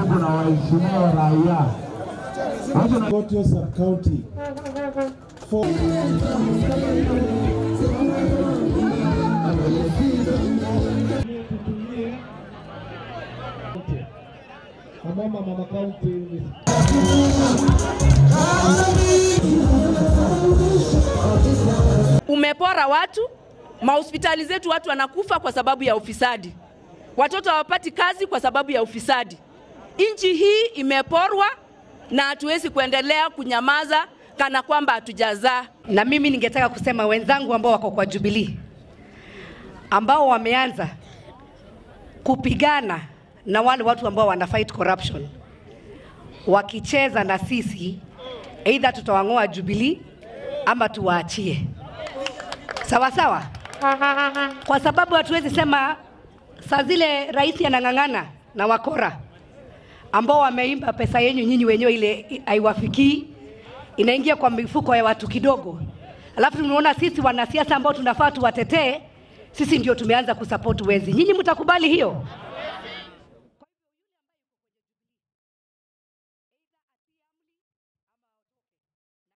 Kuna waheshimiwa raia. Gotio sub-county. For Mama Mama County. Umepora watu, mahospitali zetu watu wanakufa kwa sababu ya ufisadi. Watoto hawapati kazi kwa sababu ya ufisadi. Nchi hii imeporwa na hatuwezi kuendelea kunyamaza kana kwamba hatujazaa. Na mimi ningetaka kusema wenzangu ambao wako kwa Jubilee, ambao wameanza kupigana na wale watu ambao wana fight corruption, wakicheza na sisi, either tutawang'oa Jubilee ama tuwaachie. Sawa sawa? Kwa sababu hatuwezi sema saa zile rais anang'ang'ana na wakora ambao wameimba pesa yenyu nyinyi wenyewe ile haiwafikii, inaingia kwa mifuko ya watu kidogo. Alafu tunaona sisi wanasiasa ambao tunafaa tuwatetee, sisi ndio tumeanza kusupport wezi. Nyinyi mtakubali hiyo?